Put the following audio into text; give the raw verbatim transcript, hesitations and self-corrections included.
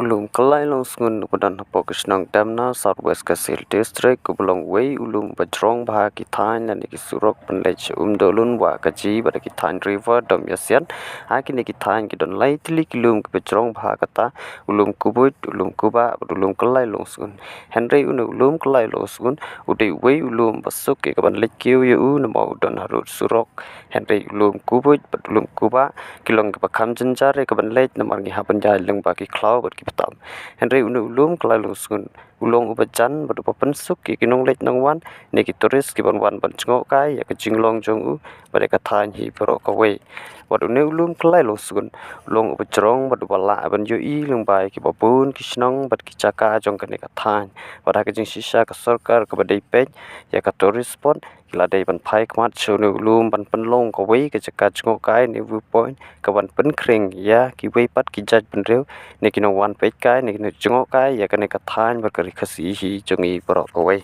U lum Kyllai Longsngun uba don hapoh ka shnong Demna, South West Khasi Hills District, uba long uwei u lum uba jrong bha ha ki thaiñ lane ki surok ban leit sha Umdohlun, Wahkaji bad ki thaiñ Ri Bhoi, Domiasiat. Ha kine ki thaiñ ki don lai tylli ki lum kiba jrong bha, kata u lum Kubuid, u lum Kubah bad u lum Kyllai Longsngun. Hynrei une u lum Kyllai Longsngun u dei uwei u lum ba suk ïa kaban leit kiew ïa u namar u don harud surok. Hynrei u lum Kubuid bad u lum Kubah ki long kiba kham jynjar ïa kaban leit namar ngi hap ban ïaid lyngba ki khlaw bad ki btam. Hynrei une u lum Kyllai Longsngun u long uba jan bad uba pynsuk ïa ki nongleit nongwan ne ki tourist kiban wan ban jngohkai ïa ka jinglong jong u bad ïa ka thaiñ hi baroh kawei. Bad une u lum Kyllai Longsngun u long uba jrong bad uba lah ban ïohi lyngba ïa kiba bun ki shnong bad ki jaka jong kane ka thaiñ. Bad ha ka jingshisha ka sorkar kaba dei peit ïa ka tourist spot ki la dei ban phai khmat sha une u lum ban pynlong kawei ka jaka jngohkai ne viewpoint kaban pynkhring ïa kiwei pat ki jaitbynriew ne ki nongwan peitkai ne ki nongjngohkai ïa kane ka thaiñ bad ka ri Khasi hi jong ngi baroh kawei.